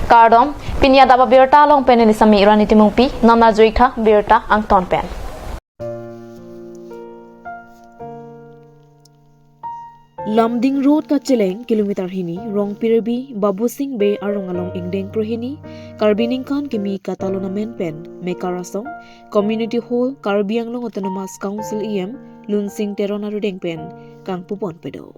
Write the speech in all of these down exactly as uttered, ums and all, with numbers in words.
Kardom, pini adap abirta along pen neli Sami Rani Timungpi, non arjuik tha birta angton pen. Lumding Road kacheleng kilometer hini, Rongpirbi Babusing Bey arong along ingdeng krohini, Karbi ningkan kimi katalon amen pen, Mekar Asong, Community Hall, Karbi Anglong Autonomous Council E M, Lunsing Teron arudeng pen, kangpupon pedo.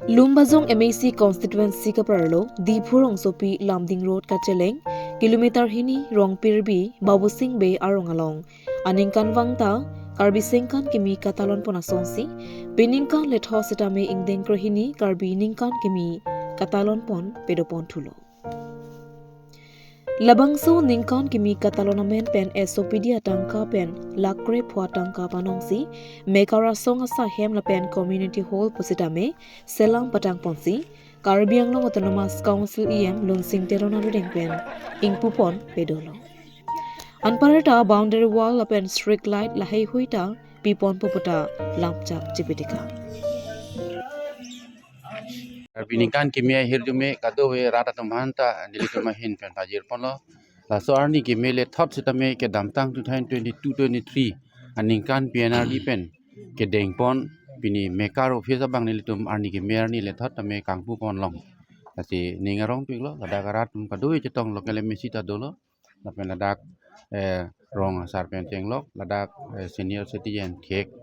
Lumbajong M A C constituency kaparlo, Diphu rongsopi Lumding Road kacheleng, kilometer hini Rongpirbi Babusing Bey arong along. Aningkanvang ta, Karbi sengkan kimi katalon pon asonsi, peningkan lethot setame ingdeng krohini Karbi ningkan kimi katalon pon pedopon thulo. Labangso ningkan kimi katalon amen pen S O P D atangka pen lakh krepho atangka panongsi, Mekar Asong asahem lapen Community Hall pusitame selam patang ponsi, Karbi Anglong Autonomous Council E M Lunsing Teron arudeng pen ingpupon pedolo. Anparta boundary wall lapen street light laheihui ta pipon puputa lamchak chipitika. Karbi ningkan kimi ahirjume kadokave rat atum aphanta nelitum ahin pen pajirponlo. Laso arni kimi lethot setame kedamtang two thousand twenty-two twenty-three aningkan P N R D pen kedengpon pini Mekar office abang nelitum arni kimi arni lethot tame kangpupon long. Lasi ning arongpiklo, ladak arat atum kadokave chetong local M A C ta dolo. Lapen ladak, eh, rong asar pen chenglok, ladak, eh, senior citizen thek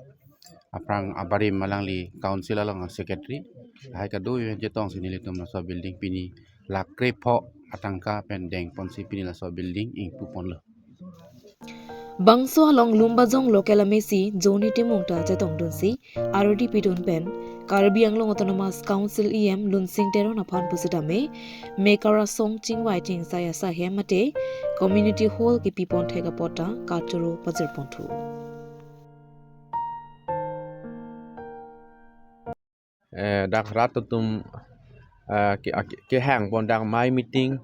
aphrang abarim alangli council along secretary. Lahai kadokave chetongsi nelitum laso building pini lakh krepho atangka pen dengponsi pini laso building ingpuponlo. Bangso along Lumbajong local M A C Johnny Timung ta chetongdunsi, arudi pidun pen, Karbi Anglong Autonomous Council E M Lunsing Teron aphan pusitame, Mekar Asong chingvai chingsai asahem mate, Community Hall kipipon thek apot ta kachoro pajirponthu. Eh, dak rat atum, eh, ke, ke, kehangpon dak mai meeting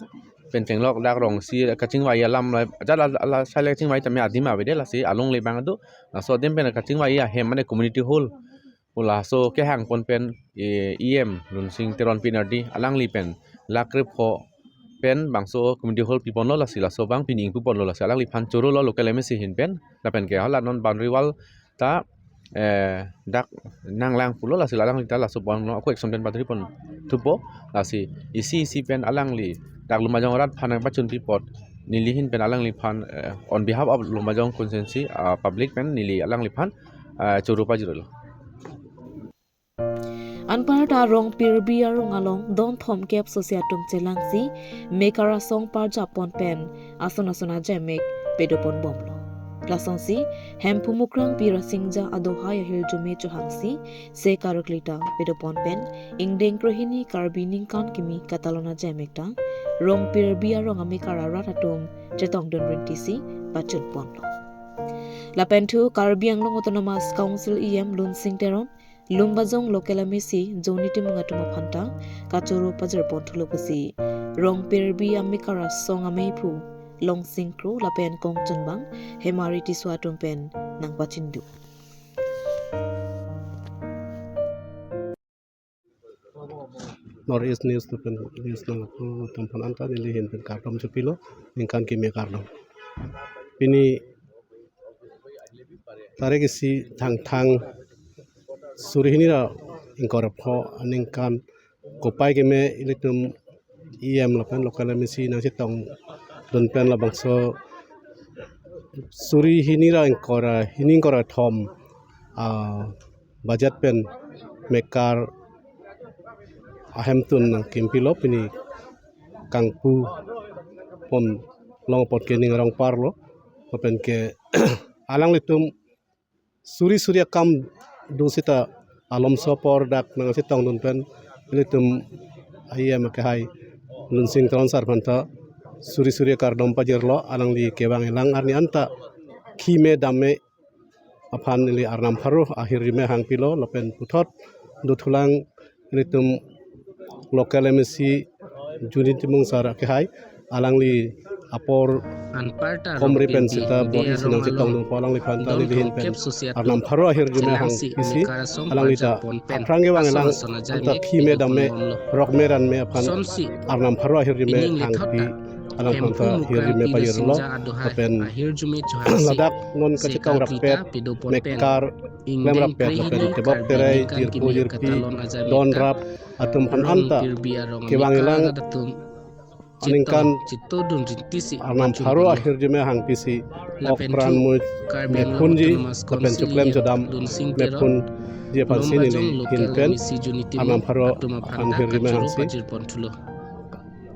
pen chenglok dak rongsi kachingvai alam lai, ajat ala, ala sai le kachingvai tame adim avede lasi alongle abang do. Laso adim pen kachingvai ahem mane community hall. Pu laso kehangpon pen, eh, E M Lunsing Teron P N R D alangli pen lakh krepho pen bangso community hall piponlo lasi laso abang pini ingpuponlo lasi alangliphan chorolo local M A C ahin pen lapen ke hala non boundary wall ta, eh, dak nanglang pulo lasi alangli ta laso abang no ako action pen padri pon thupo lasi isi isi pen alangli dak Lumbajong arat aphan nangpachunpi apot neli ahin pen alangliphan, eh, on behalf of Lumbajong constituency, ah, public pen neli alangliphan, ah, choro pajirlo. Anparta Rongpirbi arong along don thomkep sosi atum chelangsi Mekar Asong parjapon pen ason ason ajemek pedopon bomlo. Lasonsi Hemphu Mukrang Pi Rasingja adohai ahirjume chohangsi se karukli ta pedopon pen ingdeng krohini Karbi ningkan kimi katalon ajemek ta Rongpirbi arong amekar arat atum chetongdun rintisi pachunponlo. Lapen thu Karbi Anglong Autonomous Council E M Lunsing Teron, Lumbajong local M A C Johnny Timung atum aphanta kachoro pajirpon thulo pusi Rongpirbi amekar asong ameiphu Longsing Kro lapen kongchunbang Hemari Tisso atum pen nangpachinidun. North East News lapen news nang atum aphan anta neli ahin pen kardom chepilo, ningkan kimi akardom. Pini tarik isi Thangthang suri hini ra ingkoi ra pho aningkan kopai keme ilitum E M lapen local M A C nangchetongdun pen labangso suri hini ra ingkoi ra hini ingkoi ra thom, ah, budget pen Mekar ahemtun nangkimpilo pini kangpupon long apot ke ning arongparlo lapen ke alanglitum suri suri akam do seta alomso apor dak nangchetongdun pen ilitum E M akehai Lunsing Teron sar aphanta suri suri akardom pajirlo, alangli kevang elang arni anta keme dam-me aphan neli arnam pharo ahirjume hangpilo lapen puthot dothulang ilitum local M A C Johnny Timung sar akehai alangli apor anparta komri pen sita bor isi nangchetongdun pu alangliphan ta nelihin pen Arnam pharo ahirjume hang isi alangli ta aphrang kevang elang anta thime damme rokme ranme aphan Arnam pharo ahirjume hangpi alangphan ta hirjume pajirlo. Lapen ladak non kachetong rapet mekar klem rapet lapen tebok terai jirpo jirpi don rap atum aphan anta kevang elang aningkan Arnam pharo ahirjume hangpisi ok pran muj mephunji lapen choklem chodam mephunji aphansi nelihin pen Arnam pharo ahirjume hangsi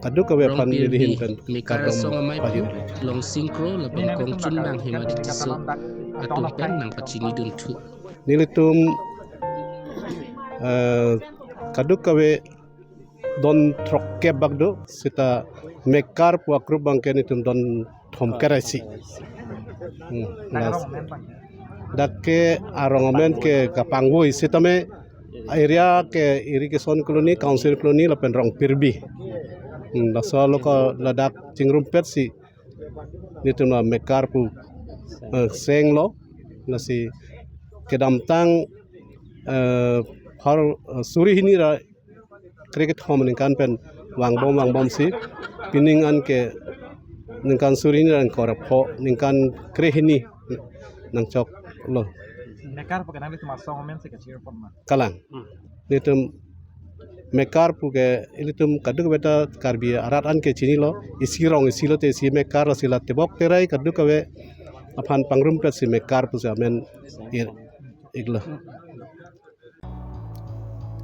kadokave aphan nelihin pen kardom pajir. Longsing Kro lapen Kongchunbang Hemadi Tisso atum pen nangpachinidunthu. Nelitum eh, kadokave don throkkep bak do, sita mekar pu agroup abangke nelitum don thomkep ra isi. Hmm, last. Dak ke arong amen ke Kapangvoi sitame area ke Irrigation Colony, Council Colony lapen Rongpirbi. Hmm, laso aloka ladak chingrumpetsi nelitum la mekar pu eh, senglo, lasi kedamtang eh, phar eh, suri hini ra krekethom aningkan pen vangbom vangbomsi pining an ke ningkan suri hini ra ingkoi ra pho ningkan krehini nangchoklo. Mekar pu ke nanglitum asong amen si kachir pon ma? Kalang. Hmm. Nelitum mekar pu ke ilitum kadokave ta Karbi arat an ke chinilo, isi rong isi lote isi mekar, lasi la tebok terai kadokave aphan pangrumpetsi mekar pusi amen ir-, iklo.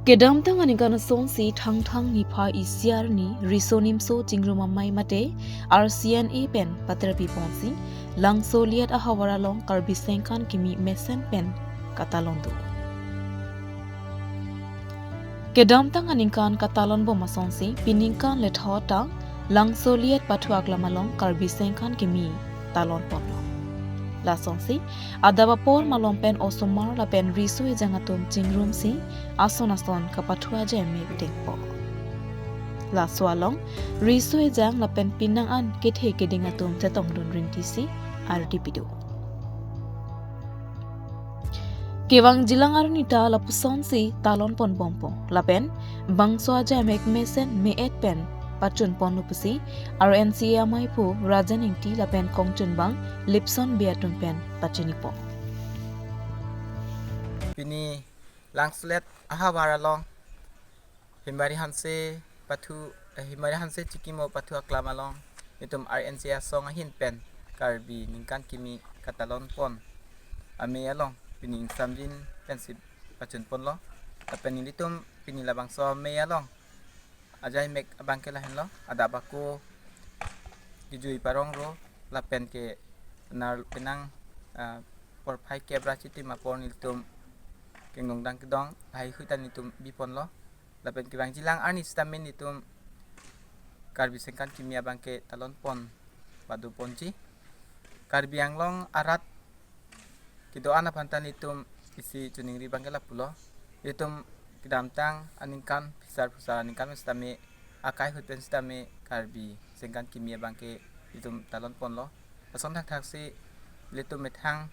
Kedamtang aningkan asonsi Thangthang niphai isi arni Riso Nimso Chingrum Amei mate R C N A pen paterpi ponsi Langsoliet ahavar along Karbi Sengkan Kimi mesen pen katalon do. Kedamtang aningkan katalon bom asonsi piningkan lethot ta Langsoliet pathu aklam along Karbi Sengkan Kimi talon ponlo. Lasonsi adap apor malom pen osomar lapen riso ejang atum chingrumsi ason ason kapathu ajai mek dengpo. Laso along riso ejang lapen pinang an kethe keding atum chetongdun rintisi ardi pido. Kevangjilang arni ta lapusonsi talon pon bompo lapen bangso ajai mek mesen me-et pen pachun ponlo pusi R N C A amei aphu Rajan Ingti lapen Kongchunbang Lipson Bey atum pen pachinipo. Pini Langsoliet ahavar along Himari Hanse pathu, eh, Himari Hanse chikimo pathu aklam along nelitum R N C A asong ahin pen Karbi Ningkan Kimi katalon pon amei along pini ingsamjin pensi pachun ponlo. Lapen nelitum pini labangso amei along ajai mek abangke lahenlo, adap ako kejui parong ro lapen ke nar penang, ah, porphai kep ra chitim apor nelitum kengdong dang kedong lahai hui ta nelitum bi ponlo. Lapen kevangjilang arni sitame nelitum Karbi Sengkan Kimi abangke talon pon pado ponji. Karbi Anglong arat kedo-an aphan ta nelitum isi choningri abangke lapulo. Nelitum kedamtang aningkan phisar phusar aningkan sitame akai ahut pen sitame Karbi Sengkan Kimi abangke nelitum talon ponlo. Lason thakthak si nelitum methang,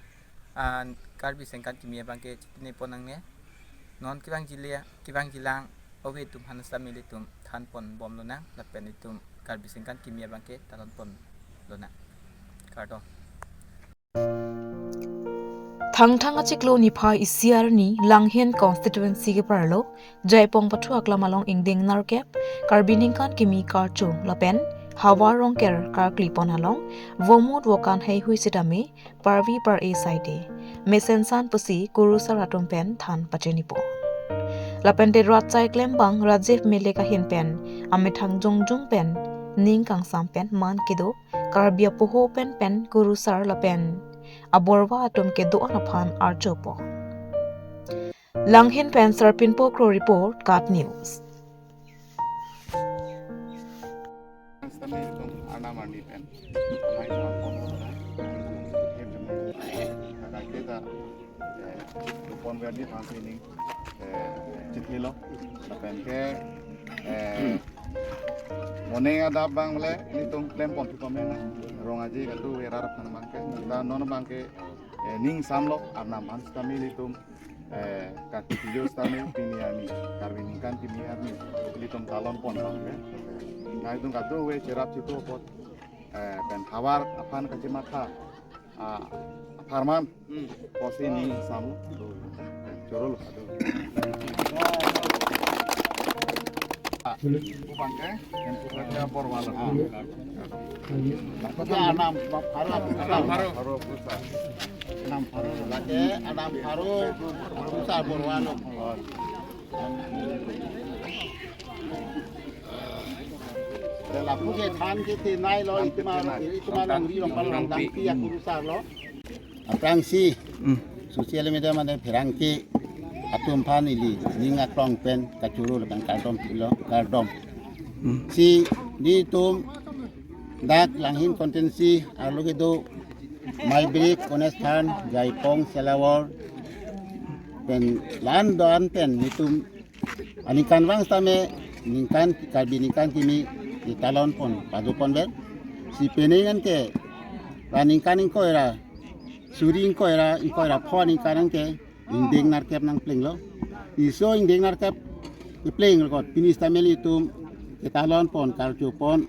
ah, Karbi Sengkan Kimi abangke chitine pon nangne. Non kevangjilia, kevangjilang ove atum aphan sitame nelitum than pon bomlonang lapen nelitum Karbi Sengkan Kimi abangke talon ponlonang. Kardom. Thangthang achiklo niphai isi arni Langhin constituency keparlo Jaipong pathu aklam along ingdeng nerkep Karbi Ningkan Kimi karcho lapen havar rongker karkli pon along vomut vokan heihui sitame parvi par-e saide mesen san pusi kurusar atum pen than pachinipo. Lapen te rat chai klembang Rajiv Melek ahin pen amethang jongjung pen ning kangsam pen man kedo Karbi apoho pen pen kurusar lapen aborva atum kedo-an aphan archopo. Langhin pen Sarpinpo Kro report, KAT News. Kami itu Arnam Arni pen. Hai, teman kono, hai, kita, eh, Lupon Verdi Fansi ini, eh, chithilo, lapen ke, eh, Moning adap abang le ilitum klempon thu pamenang. Rong aje katu era aphan abangke. Ta non abangke, eh, ning samlo Arnam an sitame ilitum, eh, kati video sitame pini arni, Karbi ningkan kimi arni ilitum talon pon abangke. Nangtum kadokave cherap chitu apot, eh, pen havar aphan kachematha, ah, apharman, hmm, pusi ning samlo. Choro lo. Ado. Bupangke, yang pusatnya Borwalo. Ah. Lake Arnam Pharo, Arnam Pharo. Pharo pusat. Arnam Pharo. Lake Arnam Pharo pusat Borwalo. Lapu ke than kethenei lo, itum, itum alongri along palang dangpi akurusar lo. Aphrangsi, hmm, social media mate pherangke atum aphan ili ning aklong pen kachoro lapen kardom pilo, kardom. Hmm. Si nelitum dak Langhin constituency arlo kedo Maibrik, Konesthan, Jaipong, Selawor pen la-an do-an pen nelitum aningkanvang sitame ningkan, Karbi ningkan kimi italon pon, pado pon ber. Si penang anke ra ningkan ingkoi ra, suri ingkoi ra, ingkoi ra pho aningkan anke ingdeng nerkep nangplenglo. Laso ingdeng nerkep kepleng rokot pini sitame ilitum ketalon pon, karcho pon,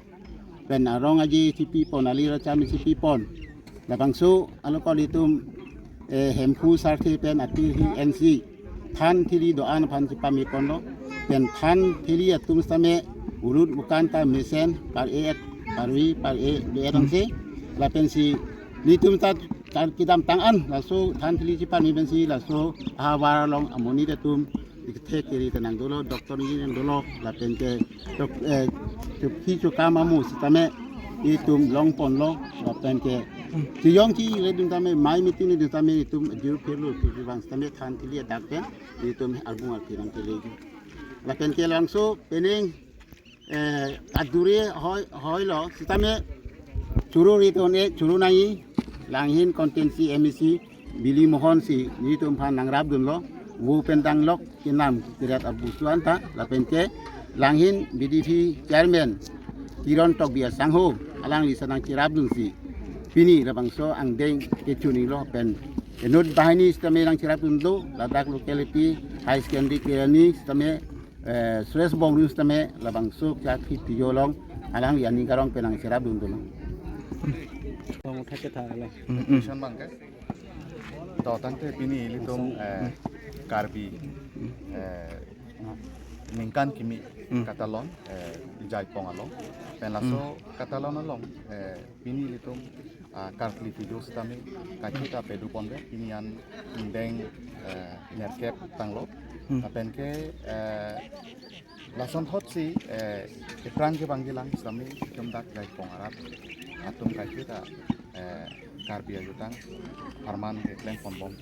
pen arong aje chipi pon, ali racham chipi pon. Labangso along ko ilitum, eh, Hemphu Sarthe pen atirhi ensi than thili do-an aphan chepame ponlo. Pen than thili atum sitame urut bukan ta mesen par-e-et, par-vi, par-e do-et ansi. Lapensi nelitum ta kar kedamtang an laso than thili chepame pensi laso ahavar along amonit atum ikthek kiri tenang dolo, doctor engineer dolo, lapen ke dok-, eh, chukhi chukam amu sitame itum long ponlo, lapen ke chiyong chile dun tame, mai meeting dun tame itum jur phirlo, phir bang sitame than thili adak pen itum arbung arphi nangkele. Lapen ke labangso penang, eh, adure hoi, hoi lo sitame choro ri tone, choro nai, Langhin constituency M A C Bili Mohan si nelitum aphan nangrap dunlo, vo pen danglok kenam kirat abusuan ta, lapen ke Langhin B D P chairman Kiron Tokbi asangho alangli si nangcherap dunsi pini labangso angdeng kechunilo pen inut banghini sitame nangcherap dunlo, ladak locality high secondary kelani sitame, eh, Suresh Bongrung sitame labangso kya khiti jolong alangli aning karong pen nangcherap dun dolo. Tong thak ketha le. Hmm, hmm. Question abangke. To tangte pini ilitum, eh, Karbi, eh, ningkan kimi, hmm, katalon, eh, Jaipong along. Pen laso, hmm, katalon along, eh, pini ilitum, ah, karkli video sitame kaike ta pado pon ber, pini an ingdeng, eh, nerkep tanglo. Hmm. Lapen ke, eh, lasonthotsi, eh, ephrang kevangji lang sitame itum dak Jaipong arat atum kaike ta, eh, Karbi ajutang apharman keklem ponbom.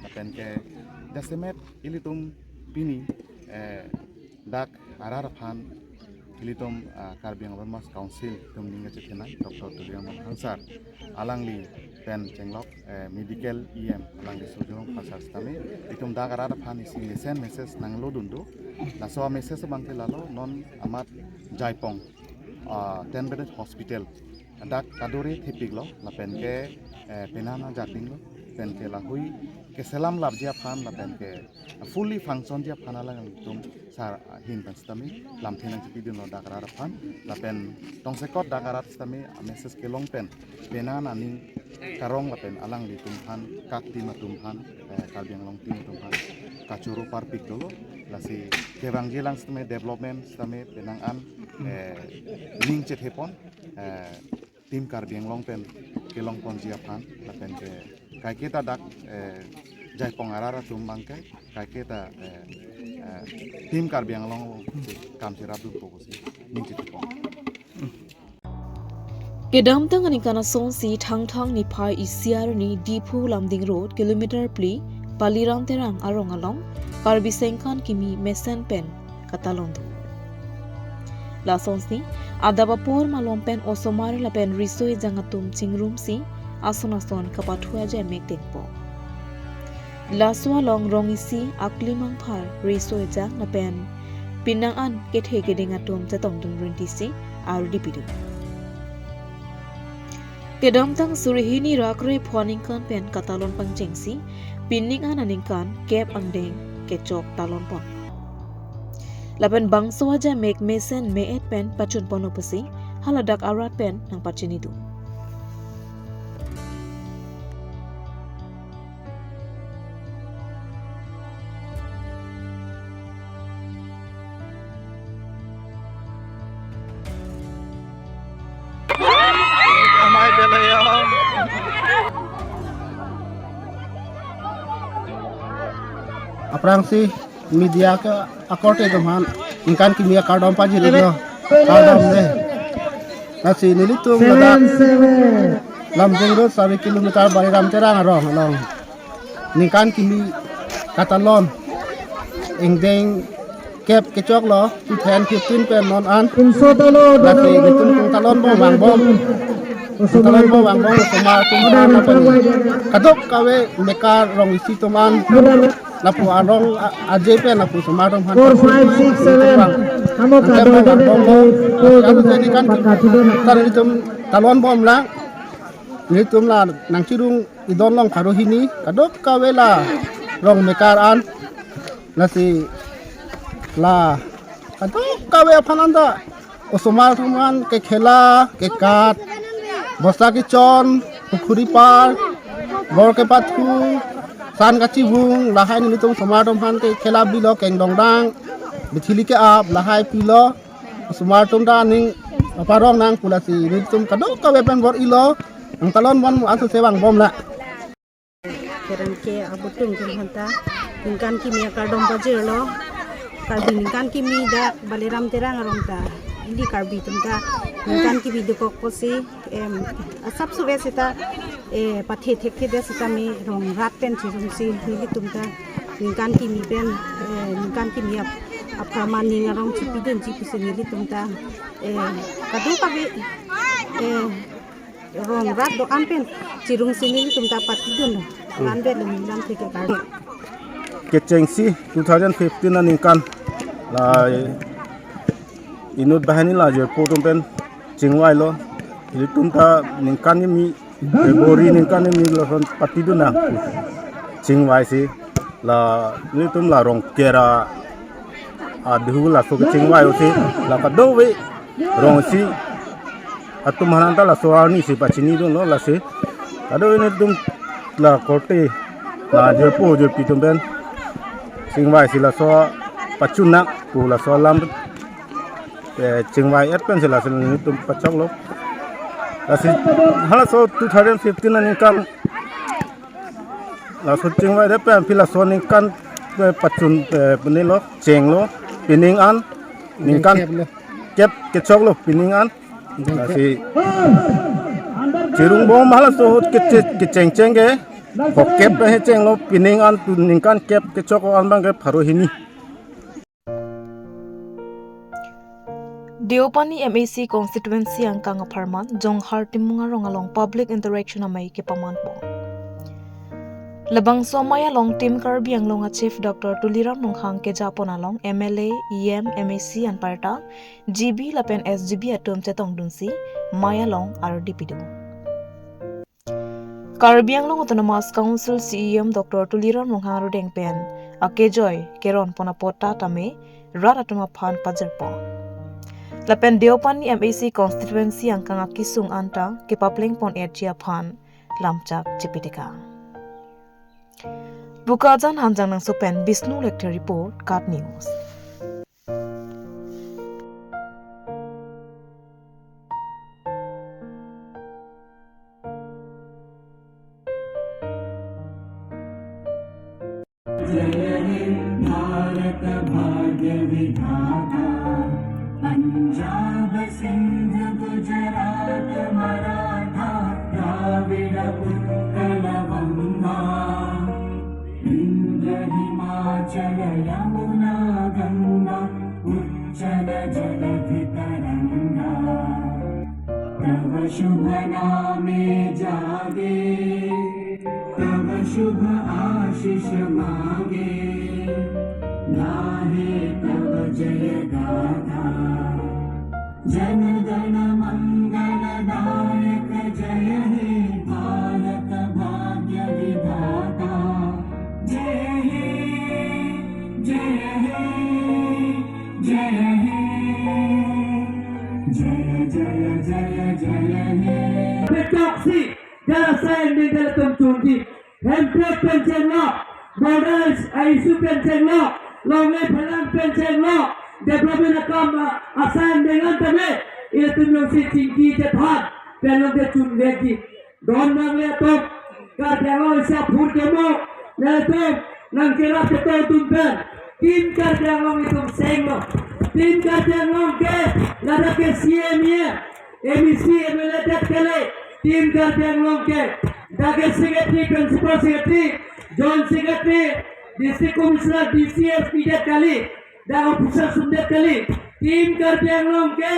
Lapen ke jasemet ilitum pini, eh, dak arat aphan ilitum, ah, Karbi Anglong Autonomous Council atum ning kachethenei Doctor Tuliram Ronghang sir alangli pen chenglok, eh, medical E M alangli sojung pasar sitame itum dak arat aphan isi mesen message nanglo dun do. Laso message abangke lalo, non amat Jaipong, ah, ten bedded hospital dak kadure thepiklo, lapen ke, eh, penang ajat dinglo, pen ke lahui keselam lapji aphan, lapen ke fully function ji aphan alanglitum sar ahin pen sitame lamthe nangchepi dunlo dak arat aphan, lapen tongsekot dak arat sitame message kelong pen penang aning karong lapen alanglitum aphan, kak team atum aphan, eh, Karbi Anglong team atum aphan kachoro parpik dolo. Lasi kevangji lang sitame development sitame penang an, eh, ning chethe pon, eh, team Karbi Anglong pen kelong ponji aphan, lapen ke kaike ta dak, eh, Jaipong arat atum abangke kaike ta, eh, eh, team Karbi Anglong kam cherap dunpo pusi ning chethe pon. Kedamtang aningkan asonsi Thangthang niphai isi arni Diphu Lumding Road kilometer phli Baliram Terang arong along Karbi sengkan kimi mesen pen katalon do. Lasonsi adap apor malom pen osomar lapen riso ejang atum chingrumsi ason ason kapathu ajemek dengpo. Laso along rong isi akli mangphar riso ejang lapen penang an kethe keding atum chetongdun rintisi ardi pidun. Kedamtang suri hini ra kre-pho aningkan pen katalon pangchengsi, pining an aningkan kep angdeng kechok talon pon. Lapen bangso aja mek mesen me-et pen pachun ponlo pusi, haladak arat pen nangpachinidun. Aphrangsi media ke akorte atum aphan ningkan kimi akardom pajirlo, kardom de. Lasi nelitum ladak Lamjeng Road sari kilometer Baliram Terang arong along ningkan kimi katalon ingdeng kep kechoklo, two thousand fifteen pen non an. Lasi nelitum kung talon bom vangbom, kung talon bom vangbom osomar atum aphan lapen kadokave mekar rong isi atum an, lapu arong a-, aje pen lapu osomar atum aphan. Four, five, six, seven. Ningkan kimi, nelitum talon bomlang, nelitum la nangchirung idon long pharo hini, kadokave la rong mekar an, lasi la kadokave aphan anta osomar atum aphan kekhela, kekat, bosta kechon, pukhuri par, bor kepathu, san kachivung, lahai nelitum osomar atum aphan kekhela bilo, kengdongdang, bithili ke-ap, lahai pilo, osomar atum ta aning parong nang pu lasi nelitum kadokave pen bor-ilo, nangtalon bom aso sevangbom la. Kerang ke abutung tum hanta ningkan kimi akardom pajirlo. Karbi ningkan kimi dak Baliram Terang arong ta, ili Karbi atum ta ningkan kimi dokok pusi, em, asap suve seta, eh, pathe thekthe det seta me rong rat pen chirungsi nelitum ta ningkan kimi pen, eh, ningkan kimi ap-, apharman ning arong chipidunji pusi nelitum ta, eh, kadokave, eh, rong rat do-an pen chirungsi nelitum ta patidun. Hmm. Ran bet lo ningkan thek ke kar. Kechengsi two thousand fifteen aningkan la inut banghini la jirpo atum pen chingvailo. Ilitum ta ningkan kimi, February ningkan kimi lason patidun na chingvaisi la nelitum la Rongker adehu laso kechingvai usi la kadokave rong isi atum aphan anta laso arnisi pachinidunlo lasi. Kadokave nelitum la korte la jirpo jirpi atum pen chingvaisi laso pachun nang pu laso alam, eh, chingvai-et pensi lasi nelitum pachoklo. Lasi halaso two thousand fifteen aningkan laso chingvai-et pen phi laso aningkan, eh, pachun, eh, punelo, chenglo, pining an ningkan kep kechoklo pining an. Lasi chirungbom halaso ahut keche-, kechengcheng ke, phokep he chenglo, pining an tu ningkan kep kechok an abang ke pharo hini. Deopani M A C constituency angkang apharman Jonghar Timung arong along public interaction amei kepamanpo. Labangso amei along Team Karbi Anglong a Chief Doctor Tuliram Ronghang kejapon along M L A, E M, M A C anparta, G B lapen S G B atum chetongdunsi amei along ardi pidun. Karbi Anglong Autonomous Council C E M Doctor Tuliram Ronghang arudeng pen akejoi keron pon apot ta tame rat atum aphan pajirpo. Lapen Deopani M A C constituency angkang akesung anta kepapleng pon-etji aphan lamchak chepiteka. Bokajan Hanjang Nangso pen Bishnu Lekthe report, KAT News. जय हे भारत भाग्य विधाता, पंजाब सिंध गुजरात मराठा, द्राविड़ उत्कल वंगा, विंध्य हिमाचल यमुना गंगा, उच्चल जलधि तरंगा। तव शुभ नामे जागे, तव शुभ आशीष मागे, गाहे तव जय गाथा। जन Betoksi, jar asai angdeng ilitum chunji. Hemprek pen chenglok, border issue pen chenglok, longle phelang pen chenglok, development akam, ah, asai angdeng an tame, ilitum jongsi chingki chethan, pen longke chunvekji. Don nangle atum, Karbi Anglong isi aphurkimo, nangtum, nangkerap keto atum pen, Team Karbi Anglong itum senglo. Team Karbi Anglong ke, ladak ke C M ya, M E C, M L A det kali, Team Karbi Anglong ke, dak ke secretary, principal secretary, joint secretary, district commissioner, D C, S P det kali, dak officer sumdet kali, Team Karbi Anglong ke,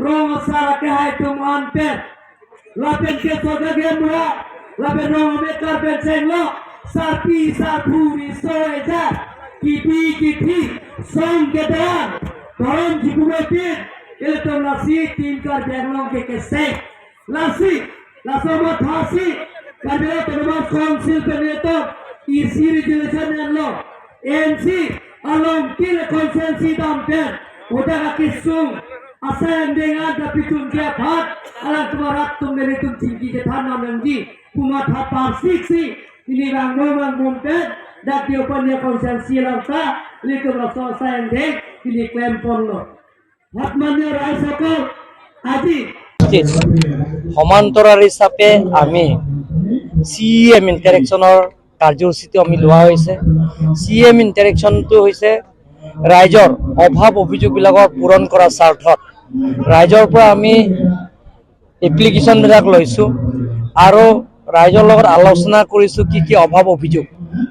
rong asar akehai atum an pen. Lapen ke sorkar ke mura, lapen rong Ambedkar pen senglo, sarpi sarpo riso ejat, kipi kithi, song kedoan, paron jipume pin, ilitum lasi Team Karbi Anglong ke keseng. Lasi, laso mathasi, Karbi Anglong Autonomous Council pen ilitum, E C resolution enlo, M C, along kile constituency dam pen, udah akisung, asai angdeng an tapi chunji aphan, alangtum arat atum nelitum chingki chethan nangji, pu matha parsiksi, pini vangno vangbom pen, dak Deopania constituency along ta, ilitum laso asai angdeng, pini klemponlo. Hatmanya raisokol, আজি। ঠিক। সমান্তৰাল হিচাপে আমি চি E M ইণ্টাৰেকশ্যনৰ কাৰ্যসূচীটো আমি লোৱা হৈছে। চি ই এম ইণ্টাৰেকশ্যনটো হৈছে ৰাইজৰ অভাৱ অভিযোগবিলাকৰ পূৰণ কৰাৰ স্বাৰ্থত ৰাইজৰ পৰা আমি এপ্লিকেশ্যনবিলাক লৈছোঁ আৰু ৰাইজৰ লগত আলোচনা কৰিছোঁ কি কি অভাৱ অভিযোগ,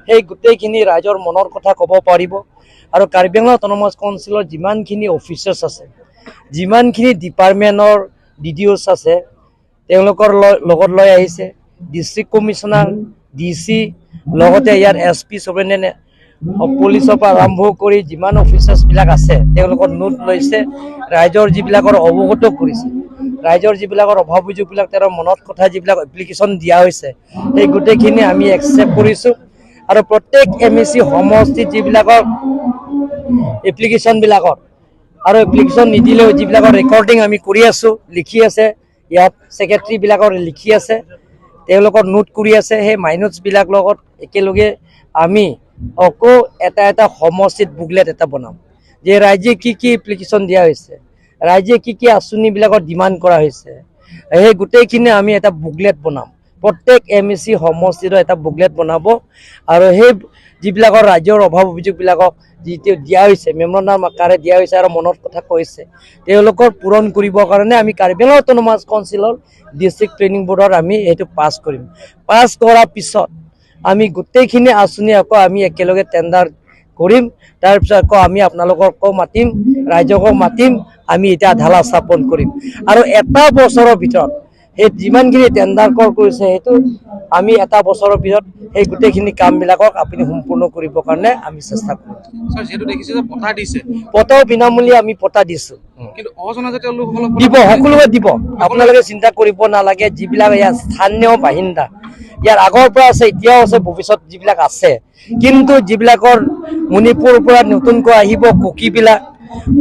সেই গোটেইখিনি ৰাইজৰ মনৰ কথা ক'ব পাৰিব। আৰু কাৰ্বি আংলং অট'নমাছ কাউন্সিলৰ যিমানখিনি অফিচাৰ্ছ আছে, যিমানখিনি ডিপাৰ্টমেণ্টৰ ডি ডি অ'ছ আছে, তেওঁলোকৰ ল-, লগত লৈ আহিছে। ডিষ্ট্ৰিক্ট কমিশ্যনাৰ, ডি চি, লগতে ইয়াৰ এছ পি, ছুপাৰিণ্টেণ্ডেণ্ট অফ পুলিচৰ পৰা আৰম্ভ কৰি যিমান অফিচাৰ্ছবিলাক আছে, তেওঁলোকৰ নোট লৈছে, ৰাইজৰ যিবিলাকৰ অৱগত কৰিছে, ৰাইজৰ যিবিলাকৰ অভাৱ অভিযোগবিলাক, তেওঁৰ মনত কথা যিবিলাক এপ্লিকেশ্যন দিয়া হৈছে, সেই গোটেইখিনি আমি একচেপ্ট কৰিছোঁ। আৰু প্ৰত্যেক এম ই চি সমষ্টিত যিবিলাকৰ এপ্লিকেশ্যনবিলাকৰ আৰু এপ্লিকেশ্যন নিদিলেও যিবিলাকৰ ৰেকৰ্ডিং আমি কৰি আছোঁ, লিখি আছে, ইয়াত ছেক্ৰেটাৰীবিলাকৰ লিখি আছে, তেওঁলোকৰ নোট কৰি আছে, সেই মাইনটছবিলাক লগত একেলগে আমি আকৌ এটা এটা সমষ্টিত বুকলেট এটা বনাম যে ৰাইজে কি কি এপ্লিকেশ্যন দিয়া হৈছে, ৰাইজে কি কি আঁচনিবিলাকৰ ডিমাণ্ড কৰা হৈছে, সেই গোটেইখিনি আমি এটা বুকলেট বনাম। প্ৰত্যেক এম ই চি সমষ্টিতো এটা বুকলেট বনাব আৰু সেই যিবিলাকৰ ৰাইজৰ অভাৱ অভিযোগবিলাকক যিটো দিয়া হৈছে, মেমৰেণ্ডাম আকাৰে দিয়া হৈছে আৰু মনত কথা কৈছে, তেওঁলোকৰ পূৰণ কৰিবৰ কাৰণে আমি কাৰ্বি আংলং অট'নমাছ কাউন্সিলৰ ডিষ্ট্ৰিক্ট প্লেনিং বৰ্ডত আমি এইটো পাছ কৰিম। পাছ কৰাৰ পিছত আমি গোটেইখিনি আঁচনি আকৌ আমি একেলগে টেণ্ডাৰ কৰিম। তাৰপিছত আকৌ আমি আপোনালোককো মাতিম, ৰাইজকো মাতিম, আমি এতিয়া ঢালা স্থাপন কৰিম। আৰু এটা বছৰৰ ভিতৰত সেই যিমানখিনি টেণ্ডাৰ কল কৰিছে, সেইটো আমি এটা বছৰৰ ভিতৰত সেই গোটেইখিনি কামবিলাকক আপুনি সম্পূৰ্ণ কৰিবৰ কাৰণে আমি চেষ্টা কৰিম। ছাৰ, যিহেতু দেখিছে যে পট্টা দিছে। পট্টাও বিনামূলীয়া আমি পট্টা দিছোঁ। কিন্তু অজনজাতীয় লোকসকলক দিব, সকলোকে দিব। আপোনালোকে চিন্তা কৰিব নালাগে, যিবিলাক ইয়াৰ স্থানীয় বাসিন্দা, ইয়াৰ আগৰ পৰা আছে, এতিয়াও আছে, ভৱিষ্যত যিবিলাক আছে, কিন্তু যিবিলাকৰ মণিপুৰৰ পৰা নতুনকৈ আহিব কুকিবিলাক,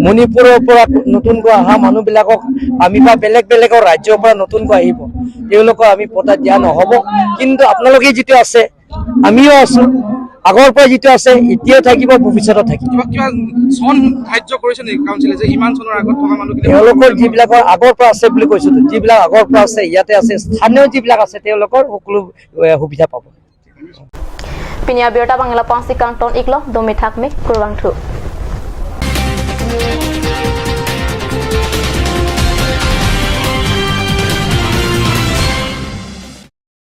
মণিপুৰৰ পৰা নতুনকৈ অহা মানুহবিলাকক আমি বা বেলেগ বেলেগৰ ৰাজ্যৰ পৰা নতুনকৈ আহিব, তেওঁলোকক আমি পট্টা দিয়া নহ'ব। কিন্তু আপোনালোকে যিটো আছে, আমিও আছোঁ, আগৰ পৰা যিটো আছে, এতিয়াও থাকিব, ভৱিষ্যতেও থাকিব। কিবা, কিবা চন ধাৰ্য কৰিছে নেকি কাউন্সিলে যে ইমান চনৰ আগত থকা মানুহখিনি তেওঁলোকৰ যিবিলাকৰ আগৰ পৰা আছে বুলি কৈছোঁ, যিবিলাক আগৰ পৰা আছে, ইয়াতে আছে, স্থানীয় যিবিলাক আছে, তেওঁলোকৰ সকলো, এ, সুবিধা পাব। Pini abirta abang la pangsi kangton iklo, domi thakmi, kurvangthu.